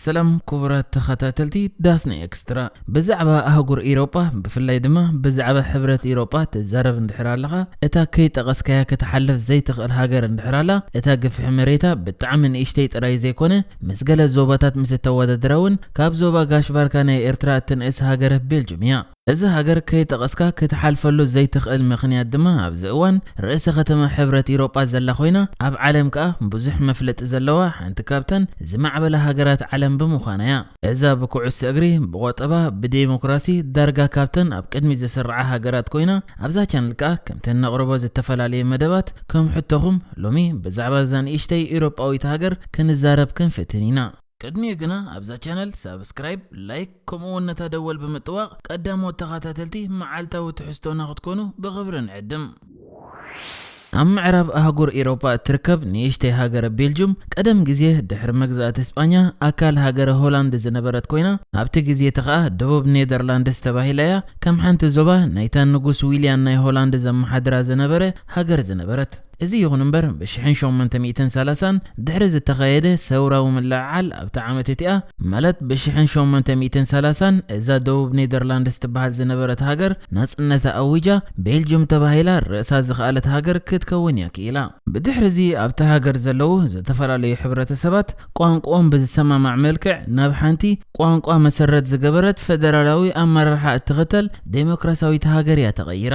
ሰላም ክቡራት ተኸታተልቲ ዳስና ኤክስትራ። ብዛዕባ ኣህጉር ኢሮጳ፣ ብፍላይ ድማ ብዛዕባ ሕብረት ኢሮጳ ትዛረብ እንድሕር ኣለኻ፣ እታ ከይጠቐስካያ ክትሓልፍ ዘይትኽእል ሃገር እንድሕር ኣላ፣ እታ ግፍሒ መሬታ ብጣዕሚ ንእሽተይ ጥራይ ዘይኮነ፣ ምስ ገለ ዞባታት ምስ እተወዳድራ እውን፣ ካብ ዞባ ጋሽ ባርካ ናይ ኤርትራ እትንእስ ሃገረ ቤልጅም እያ። እዛ ሃገር ከይጠቐስካ ክትሓልፈሉ ዘይትኽእል ምኽንያት ድማ፣ ኣብዚ እዋን ርእሰ ከተማ ሕብረት ኢሮጳ ዘላ ኮይና፣ ኣብ ዓለም ከኣ ብዙሕ መፍለጢ ዘለዋ ሓንቲ ካብተን ዝማዕበላ ሃገራት ዓለም ብምዃና እያ። እዛ ብኩዕሶ እግሪ፣ ብቆጠባ፣ ብዴሞክራሲ ዳርጋ ካብተን ኣብ ቅድሚት ዝስርዓ ሃገራት ኮይና፣ ኣብዛ ቻነል ከኣ ከምቲ እነቕርቦ ዝተፈላለየ መደባት ከም ሕቶኹም፣ ሎሚ ብዛዕባ እዛ ንእሽተይ ኢሮጳዊት ሃገር ክንዛረብ ክንፍትን ኢና። ቅድሚኡ ግና ኣብዛ ቻነል ሳብስክራይብ፣ ላይክ፣ ከምኡ እውን ነታ ደወል ብምጥዋቕ ቀዳሞት ተኸታተልቲ መዓልታዊ ትሕዝቶና ክትኮኑ ብኽብሪ ንዕድም። ኣብ ምዕራብ ኣህጉር ኤሮጳ እትርከብ ንእሽተይ ሃገረ ቤልጁም፣ ቀደም ግዜ ድሕሪ መግዛእቲ እስጳኛ ኣካል ሃገረ ሆላንድ ዝነበረት ኮይና፣ ኣብቲ ግዜ እቲ ኸኣ ደቡብ ኔደርላንድስ ተባሂላ እያ ከም ሓንቲ ዞባ ናይታ ንጉስ ዊልያን ናይ ሆላንድ ዘመሓድራ ዝነበረ ሃገር ዝነበረት። እዚ ይኹን እምበር፣ ብሽሕን ሸሞንተ ሚእትን ሰላሳን ድሕሪ ዝተኻየደ ሰውራዊ ምልዕዓል ኣብታ ዓመት እቲኣ፣ ማለት ብሽሕን ሸሞንተ ሚእትን ሰላሳን፣ እዛ ደቡብ ኔደርላንድስ ትበሃል ዝነበረት ሃገር ናጽነታ ኣዊጃ፣ ቤልጅም ተባሂላ ርእሳ ዝኸኣለት ሃገር ክትከውን እያ ክኢላ። ብድሕሪ እዚ ኣብታ ሃገር ዘለዉ ዝተፈላለዩ ሕብረተሰባት ቋንቋኦም ብዝሰማማዕ መልክዕ ናብ ሓንቲ ቋንቋ መሰረት ዝገበረት ፈደራላዊ ኣመራርሓ እትኽተል ዴሞክራሲያዊት ሃገር እያ ተቐይራ።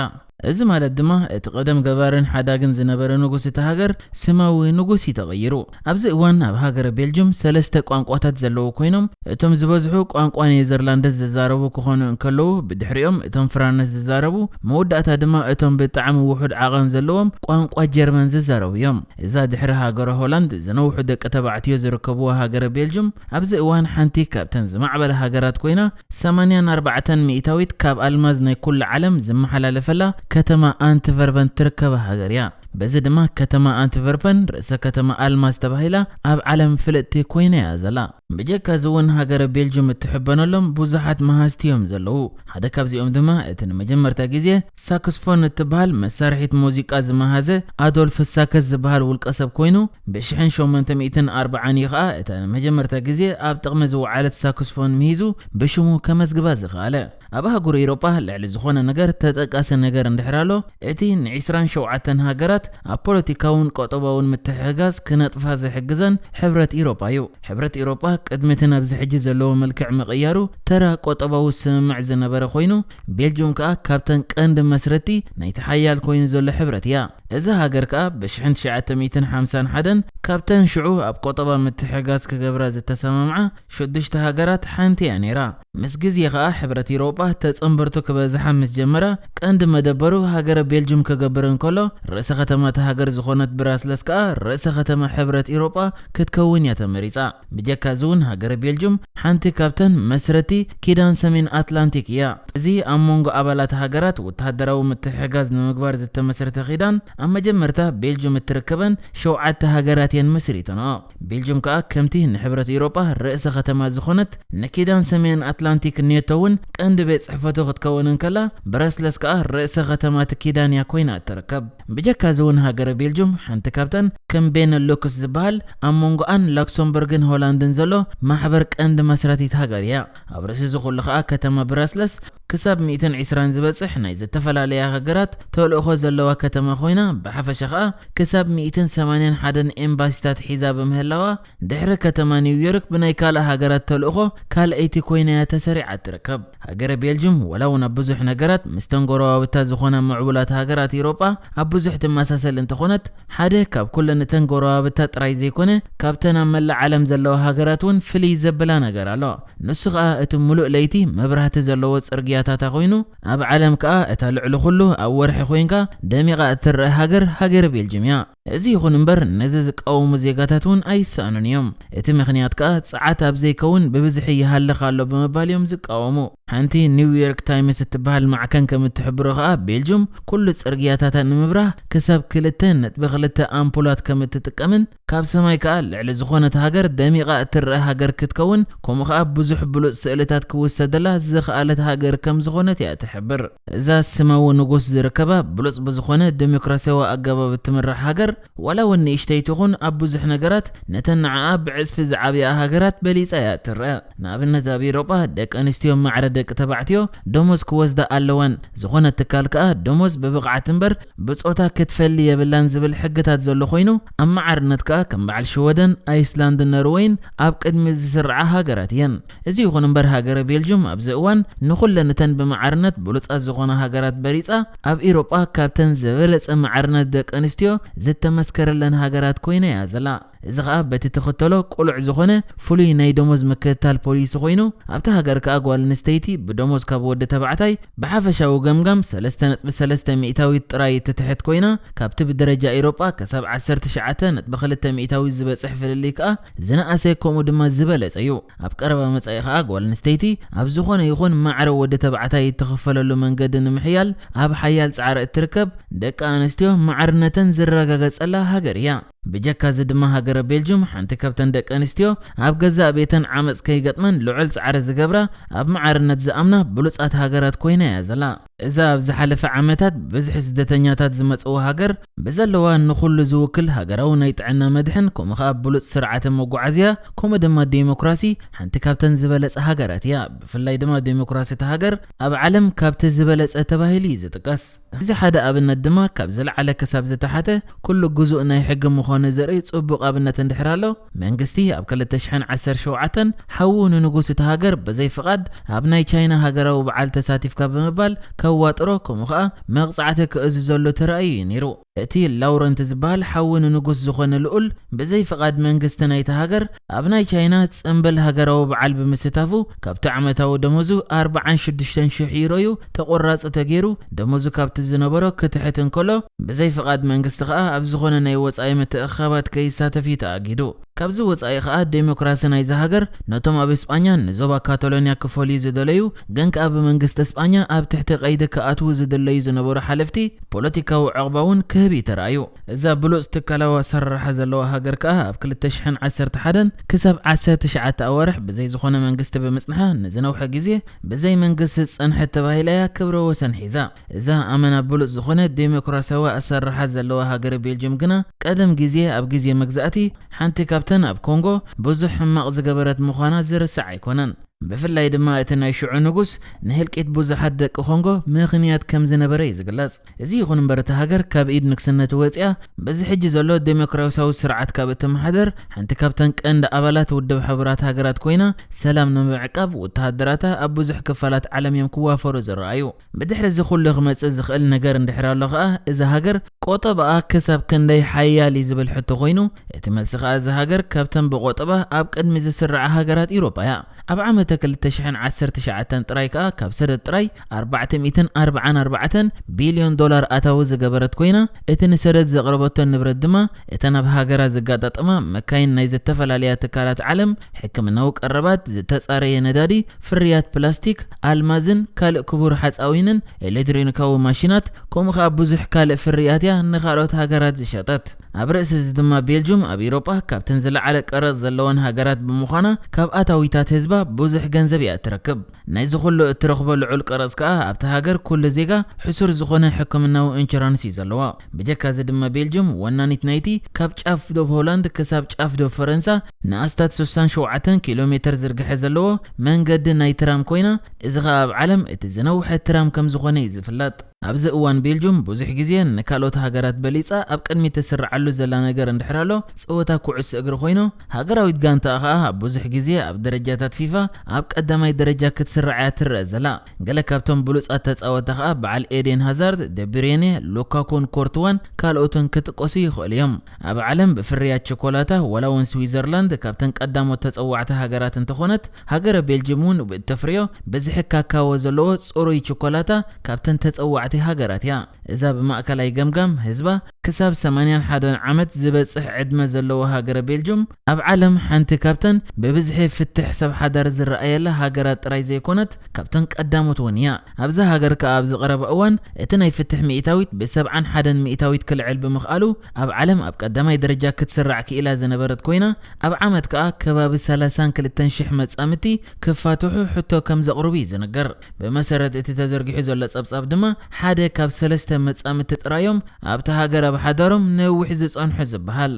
እዚ ማለት ድማ እቲ ቀደም ገባርን ሓዳግን ዝነበረ ንጉስ እቲ ሃገር ስማዊ ንጉስ እዩ ተቐይሩ። ኣብዚ እዋን ኣብ ሃገረ ቤልጅም ሰለስተ ቋንቋታት ዘለዉ ኮይኖም፣ እቶም ዝበዝሑ ቋንቋ ኔዘርላንድስ ዝዛረቡ ክኾኑ እንከለዉ፣ ብድሕሪኦም እቶም ፍራንስ ዝዛረቡ፣ መወዳእታ ድማ እቶም ብጣዕሚ ውሑድ ዓቐን ዘለዎም ቋንቋ ጀርመን ዝዛረቡ እዮም። እዛ ድሕሪ ሃገረ ሆላንድ ዝነውሑ ደቂ ተባዕትዮ ዝርከብዋ ሃገረ ቤልጅም፣ ኣብዚ እዋን ሓንቲ ካብተን ዝማዕበላ ሃገራት ኮይና፣ ሰማንያን ኣርባዕተን ሚእታዊት ካብ ኣልማዝ ናይ ኩሉ ዓለም ዝመሓላለፈላ ከተማ ኣንትቨርቨን ትርከባ ሃገር እያ። በዚ ድማ ከተማ ኣንትቨርፐን ርእሰ ከተማ ኣልማዝ ተባሂላ ኣብ ዓለም ፍልጥቲ ኮይና እያ ዘላ። ብጀካ እዚ እውን ሃገረ ቤልጅም እትሕበነሎም ብዙሓት መሃዝቲ እዮም ዘለዉ። ሓደ ካብዚኦም ድማ እቲ ንመጀመርታ ግዜ ሳክስፎን እትበሃል መሳርሒት ሙዚቃ ዝመሃዘ ኣዶልፍ ሳክስ ዝበሃል ውልቀ ሰብ ኮይኑ፣ ብሽሕን ሸሞንተ ሚእትን ኣርባዓን እዩ ኸኣ እታ ንመጀመርታ ግዜ ኣብ ጥቕሚ ዝወዓለት ሳክስፎን ምሂዙ ብሽሙ ከመዝግባ ዝኸኣለ። ኣብ ኣህጉር ኤውሮጳ ልዕሊ ዝኾነ ነገር ተጠቃሲ ነገር እንድሕር ኣሎ፣ እቲ ንዒስራን ሸውዓተን ሃገራት ኣብ ፖለቲካውን ቆጠባውን ምትሕግጋዝ ክነጥፋ ዝሕግዘን ሕብረት ኤውሮጳ እዩ። ሕብረት ኤውሮጳ ቅድሚ እቲ ናብዚ ሕጂ ዘለዎ መልክዕ ምቕያሩ ተራ ቆጠባዊ ስምምዕ ዝነበረ ኮይኑ፣ ቤልጅም ከኣ ካብተን ቀንዲ መስረቲ ናይቲ ሓያል ኮይኑ ዘሎ ሕብረት እያ። እዛ ሃገር ከኣ ብሽሕን ትሽዓተ ሚእትን ሓምሳን ሓደን ካብተን ሽዑ ኣብ ቆጠባ ምትሕግጋዝ ክገብራ ዝተሰማምዓ ሽዱሽተ ሃገራት ሓንቲ እያ ነይራ። ምስ ግዜ ከኣ ሕብረት ኤውሮጳ ተጸንበርቱ ክበዝሓ ምስ ጀመራ፣ ቀንዲ መደበሩ ሃገረ ቤልጅም ክገብር እንከሎ፣ ርእሰ ከተማ እታ ሃገር ዝኾነት ብራስለስ ከኣ ርእሰ ከተማ ሕብረት ኤውሮጳ ክትከውን እያ ተመሪጻ። ብጀካ እዚ እውን ሃገረ ቤልጅም ሓንቲ ካብተን መስረቲ ኪዳን ሰሜን ኣትላንቲክ እያ። እዚ ኣብ መንጎ ኣባላት ሃገራት ወተሃደራዊ ምትሕግጋዝ ንምግባር ዝተመስረተ ኪዳን፣ ኣብ መጀመርታ ቤልጅም እትርከበን ሸውዓተ ሃገራት እየን መስሪተንኦ። ቤልጅም ከኣ ከምቲ ንሕብረት ኤውሮጳ ርእሰ ከተማ ዝኾነት፣ ንኪዳን ሰሜን ኣትላንቲክ ኔቶ እውን ቀንዲ ቤት ጽሕፈቱ ክትከውን እንከላ፣ ብረስለስ ከኣ ርእሰ ከተማ እቲ ኪዳን እያ ኮይና እትርከብ። ብጀካ እዚ እውን ሃገረ ቤልጅም ሓንቲ ካብተን ከም ቤነሉክስ ዝበሃል ኣብ መንጎኣን ላክሰምበርግን ሆላንድን ዘሎ ማሕበር ቀንዲ መስራቲት ሃገር እያ። ኣብ ርእሲ እዚ ኩሉ ከኣ ከተማ ብራስለስ ክሳብ ሚእትን ዕስራን ዝበጽሕ ናይ ዝተፈላለያ ሃገራት ተልእኾ ዘለዋ ከተማ ኮይና፣ ብሓፈሻ ከኣ ክሳብ ሚእትን ሰማንያን ሓደን ኤምባሲታት ሒዛ ብምህላዋ፣ ድሕሪ ከተማ ኒውዮርክ ብናይ ካልእ ሃገራት ተልእኾ ካልኣይቲ ኮይና እያ ተሰሪዓ እትርከብ። ሃገረ ቤልጅም፣ ወላ እውን ኣብ ብዙሕ ነገራት ምስተን ጎረባብታ ዝኾና ምዕቡላት ሃገራት ኤውሮጳ ኣብ ብዙሕ ትመሳሰል እንተኾነት፣ ሓደ ካብ ኩለን እተን ጎረባብታ ጥራይ ዘይኮነ፣ ካብተን ኣብ መላእ ዓለም ዘለዋ ሃገራት እውን ፍልይ ዘብላ ነገር ኣሎ። ንሱ ኸኣ እቲ ምሉእ ለይቲ መብራህቲ ዘለዎ ጽርግያታታ ኮይኑ፣ ኣብ ዓለም ከኣ እታ ልዕሊ ኩሉ ኣብ ወርሒ ኮይንካ ደሚቓ እትረአ ሃገር፣ ሃገረ ቤልጅም እያ። እዚ ይኹን እምበር፣ ነዚ ዝቃወሙ ዜጋታት እውን ኣይሰኣኑን እዮም። እቲ ምኽንያት ከኣ ጸዓት ኣብ ዘይከውን ብብዝሒ ይሃልኽ ኣሎ ብምባል እዮም ዝቃወሙ። ሓንቲ ኒው ዮርክ ታይምስ እትበሃል ማዕከን ከም እትሕብሮ ከኣ፣ ቤልጅም ኩሉ ጽርግያታታ ንምብራህ ክሳብ ክልተ ነጥቢ ክልተ ኣምፑላት ከም እትጥቀምን፣ ካብ ሰማይ ከኣ ልዕሊ ዝኾነት ሃገር ደሚቓ እትረአ ሃገር ክትከውን፣ ከምኡ ከኣ ብዙሕ ብሉጽ ስእልታት ክውሰደላ ዝኸኣለት ሃገር ከም ዝኾነት እያ ትሕብር። እዛ ስማዊ ንጉስ ዝርከባ ብሉጽ ብዝኾነ ዴሞክራሲያዊ ኣገባብ እትምራሕ ሃገር፣ ዋላ እውን ንእሽተይ ትኹን ኣብ ብዙሕ ነገራት ነተን ንዓኣ ብዕጽፊ ዝዓብያ ሃገራት በሊጻ እያ ትረአ። ንኣብነት ኣብ ኤውሮጳ ደቂ ኣንስትዮ ማዕረ ደቂ ተባዕትዮ ደሞዝ ክወስዳ ኣለወን። ዝኾነ ትካል ከኣ ደሞዝ ብብቕዓት እምበር ብጾታ ክትፈሊ የብላን ዝብል ሕግታት ዘሎ ኮይኑ፣ ኣብ መዓርነት ከኣ ከም በዓል ሽወደን፣ ኣይስላንድን ኖርወይን ኣብ ቅድሚ ዝስርዓ ሃገራት እየን። እዚ ይኹን እምበር ሃገረ ቤልጁም ኣብዚ እዋን ንኹለን እተን ብመዓርነት ብሉጻት ዝኾና ሃገራት በሊጻ ኣብ ኤውሮጳ ካብተን ዝበለጸ መዓርነት ደቂ ኣንስትዮ ዝተመስከረለን ሃገራት ኮይና እያ ዘላ። እዚ ኸኣ በቲ ትኽተሎ ቅሉዕ ዝኾነ ፍሉይ ናይ ደሞዝ ምክትታል ፖሊሲ ኮይኑ፣ ኣብታ ሃገር ከኣ ጓል ኣንስተይቲ ብደሞዝ ካብ ወዲ ተባዕታይ ብሓፈሻዊ ገምጋም ሰለስተ ነጥቢ ሰለስተ ሚእታዊት ጥራይ እትትሕት ኮይና፣ ካብቲ ብደረጃ ኤውሮጳ ክሳብ ዓሰርተ ትሽዓተ ነጥቢ ክልተ ሚእታዊት ዝበጽሕ ፍልልይ ከኣ ዝነኣሰ ከምኡ ድማ ዝበለጸ እዩ። ኣብ ቀረባ መጻኢ ከኣ ጓል ኣንስተይቲ ኣብ ዝኾነ ይኹን ማዕረ ወዲ ተባዕታይ እትኽፈለሉ መንገዲ ንምሕያል ኣብ ሓያል ጻዕሪ እትርከብ ደቂ ኣንስትዮ ማዕርነተን ዝረጋገጸላ ሃገር እያ። ብጀካ እዚ ድማ ሃገረ ቤልጁም ሓንቲ ካብተን ደቂ ኣንስትዮ ኣብ ገዛእ ቤተን ዓመጽ ከይገጥመን ልዑል ጻዕሪ ዝገብራ ኣብ ማዕርነት ዝኣምና ብሉጻት ሃገራት ኮይና እያ ዘላ። እዛ ኣብ ዝሓለፈ ዓመታት ብዝሒ ስደተኛታት ዝመጽኡ ሃገር ብዘለዋ ንኹሉ ዝውክል ሃገራዊ ናይ ጥዕና መድሕን ከምኡ ከኣ ብሉጽ ስርዓተ መጓዓዝያ ከምኡ ድማ ዴሞክራሲ ሓንቲ ካብተን ዝበለጸ ሃገራት እያ። ብፍላይ ድማ ዴሞክራሲ እታ ሃገር ኣብ ዓለም ካብቲ ዝበለጸ ተባሂሉ እዩ ዝጥቀስ። እዚ ሓደ ኣብነት ድማ ካብ ዝለዓለ ክሳብ ዝተሓተ ኩሉ ግዙእ ናይ ሕጊ ምዃኑ ዘርኢ ጽቡቕ ኣብነት እንድሕር ኣሎ፣ መንግስቲ ኣብ ክልተ ሽሕን ዓሰርተ ሸውዓተን ሓዉ ንንጉስ እታ ሃገር ብዘይ ፍቓድ ኣብ ናይ ቻይና ሃገራዊ በዓል ተሳቲፍካ ብምባል ከዋጥሮ ከምኡ ኸኣ መቕጻዕቲ ክእዝዘሉ ተራእዩ እዩ ነይሩ። እቲ ላውረንት ዝበሃል ሓዉ ንንጉስ ዝኾነ ልኡል ብዘይ ፍቓድ መንግስቲ ናይታ ሃገር ኣብ ናይ ቻይና ጽምብል ሃገራዊ በዓል ብምስታፉ ካብቲ ዓመታዊ ደሞዙ ኣርባዓን ሽዱሽተን ሽሕ ዩሮ እዩ ተቆራጺ ተገይሩ፣ ደሞዙ ካብቲ ዝነበሮ ክትሕት እንከሎ ብዘይ ፍቓድ መንግስቲ ኸኣ ኣብ ዝኾነ ናይ ወጻኢ ምትእኽኻባት ከይሳተፍ እዩ ተኣጊዱ። ካብዚ ወጻኢ ኸኣ ዴሞክራሲ ናይዚ ሃገር ነቶም ኣብ እስጳኛ ንዞባ ካታሎንያ ክፈልዩ ዝደለዩ ግን ከኣ ብመንግስቲ እስጳኛ ኣብ ትሕቲ ቀይዲ ክኣትዉ ዝድለዩ ዝነበሩ ሓለፍቲ ፖለቲካዊ ዕቕባ እውን ክህብ እዩ ተራእዩ። እዛ ብሉጽ ትካላዊ ኣሰራርሓ ዘለዋ ሃገር ከኣ ኣብ ክልተ ሽሕን ዓሰርተ ሓደን ክሳብ ዓሰርተ ትሽዓተ ኣዋርሕ ብዘይ ዝኾነ መንግስቲ ብምጽንሓ ንዝነውሐ ግዜ ብዘይ መንግስቲ ዝጸንሐት ተባሂላ እያ ክብረ ወሰን ሒዛ። እዛ ኣመና ብሉጽ ዝኾነ ዴሞክራሲያዊ ኣሰራርሓ ዘለዋ ሃገረ ቤልጅየም ግና ቀደም ግዜ ኣብ ግዜ መግዛእቲ ሓንቲ ካብተን ኣብ ኮንጎ ብዙሕ ሕማቕ ዝገበረት ምዃና ዝርሳዕ ኣይኮነን። ብፍላይ ድማ እቲ ናይ ሽዑ ንጉስ ንህልቂት ብዙሓት ደቂ ኮንጎ ምኽንያት ከም ዝነበረ እዩ ዝግለጽ። እዚ ይኹን እምበር እታ ሃገር ካብ ኢድ ንግስነት ወጺኣ በዚ ሕጂ ዘሎ ዴሞክራሲያዊ ስርዓት ካብ እትመሓደር ሓንቲ ካብተን ቀንዲ ኣባላት ውድብ ሕቡራት ሃገራት ኮይና ሰላም ንምዕቃብ ወተሃደራታ ኣብ ብዙሕ ክፋላት ዓለም እዮም ክዋፈሩ ዝረኣዩ። ብድሕሪ እዚ ኩሉ ክመጽእ ዝኽእል ነገር እንድሕር ኣሎ ኸኣ እዛ ሃገር ቆጠባኣ ክሳብ ክንደይ ሓያል እዩ ዝብል ሕቶ ኮይኑ እቲ መልሲ ኸኣ እዛ ሃገር ካብተን ብቆጠባ ኣብ ቅድሚ ዝስርዓ ሃገራት ኢሮጳ እያ። ኣብ ዓመተ ክልተ ሽሕን ዓሰርተ ትሽዓተን ጥራይ ከኣ ካብ ሰደድ ጥራይ ኣርባዕተ ሚእትን ኣርባዓን ኣርባዕተን ቢልዮን ዶላር ኣታዊ ዝገበረት ኮይና እቲ ንሰደድ ዘቕረበቶ ንብረት ድማ እተን ኣብ ሃገራ ዘጋጣጠማ መካይን ናይ ዝተፈላለያ ትካላት ዓለም ሕክምናዊ ቀረባት ዝተጻረየ ነዳዲ ፍርያት ፕላስቲክ ኣልማዝን ካልእ ክቡር ሓፃዊንን ኤሌክትሮኒካዊ ማሽናት ከምኡ ከዓ ብዙሕ ካልእ ፍርያት እያ ንካልኦት ሃገራት ዝሸጠት። ኣብ ርእሲ እዚ ድማ ቤልጁም ኣብ ኢሮጳ ካብተን ዝለዓለ ቀረፅ ዘለወን ሃገራት ብምዃና ካብ ኣታዊታት ህዝባ ብዙሕ ገንዘብ እያ እትረክብ። ናይዚ ኩሉ እትረኽቦ ልዑል ቀረፅ ከዓ ኣብቲ ሃገር ኩሉ ዜጋ ሕሱር ዝኾነ ሕክምናዊ ኢንሹራንስ እዩ ዘለዎ። ብጀካ እዚ ድማ ቤልጁም ወናኒት ናይቲ ካብ ጫፍ ዶብ ሆላንድ ክሳብ ጫፍ ዶብ ፈረንሳ ንኣስታት ስሳን ሸውዓተን ኪሎ ሜተር ዝርግሐ ዘለዎ መንገዲ ናይ ትራም ኮይና እዚ ከዓ ኣብ ዓለም እቲ ዝነውሐ ትራም ከም ዝኾነ እዩ ዝፍለጥ። ኣብዚ እዋን ቤልጁም ብዙሕ ግዜ ንካልኦት ሃገራት በሊፃ ኣብ ቅድሚት ትስርዓሉ ዘላ ነገር እንድሕር ኣሎ ፀወታ ኩዕሶ እግሪ ኮይኑ ሃገራዊት ጋንታ ከዓ ብዙሕ ግዜ ኣብ ደረጃታት ፊፋ ኣብ ቀዳማይ ደረጃ ክትስራዕ እያ ትረአ ዘላ። ገለ ካብቶም ብሉጻት ተጻወትቲ ከኣ በዓል ኤዴን ሃዛርድ፣ ደብሬኔ፣ ሉካኩን ኮርትዋን ካልኦትን ክጥቀሱ ይኽእሉ እዮም። ኣብ ዓለም ብፍርያት ቸኮላታ ዋላ እውን ስዊዘርላንድ ካብተን ቀዳሞት ተጸዋዕቲ ሃገራት እንተኾነት ሃገረ ቤልጅም እውን ብእተፍርዮ ብዝሒ ካካዎ ዘለዎ ጽሩይ ቸኮላታ ካብተን ተጸዋዕቲ ሃገራት እያ። እዛ ብማእከላይ ገምጋም ህዝባ ክሳብ ሰማንያን ሓደን ዓመት ዝበጽሕ ዕድመ ዘለዎ ሃገረ ቤልጁም ኣብ ዓለም ሓንቲ ካብተን ብብዝሒ ፍትሕ ሰብ ሓዳር ዝረኣየላ ሃገራት ጥራይ ዘይኮነት፣ ካብተን ቀዳሞት እውን እያ። ኣብዛ ሃገር ከኣ ኣብዚ ቀረባ እዋን እቲ ናይ ፍትሕ ሚእታዊት ብ71 ሚእታዊት ክልዕል ብምኽኣሉ ኣብ ዓለም ኣብ ቀዳማይ ደረጃ ክትስራዕ ክኢላ ዝነበረት ኮይና፣ ኣብ ዓመት ከኣ ከባቢ ሰላሳን ክልተን ሽሕ መጻምድቲ ክፋትሑ ሕቶ ከም ዘቕርቡ እዩ ዝንገር። ብመሰረት እቲ ተዘርጊሑ ዘሎ ጸብጻብ ድማ ሓደ ካብ ሰለስተ መጻምድቲ ጥራዮም ኣብቲ ሃገር ኣብ ሓዳሮም ነዊሕ ዝጸንሑ ዝበሃል።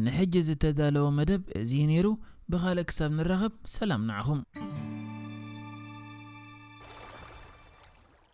ንሕጂ ዝተዳለወ መደብ እዚ እዩ ነይሩ። ብኻልእ ክሳብ ንራኸብ ሰላም ንዓኹም።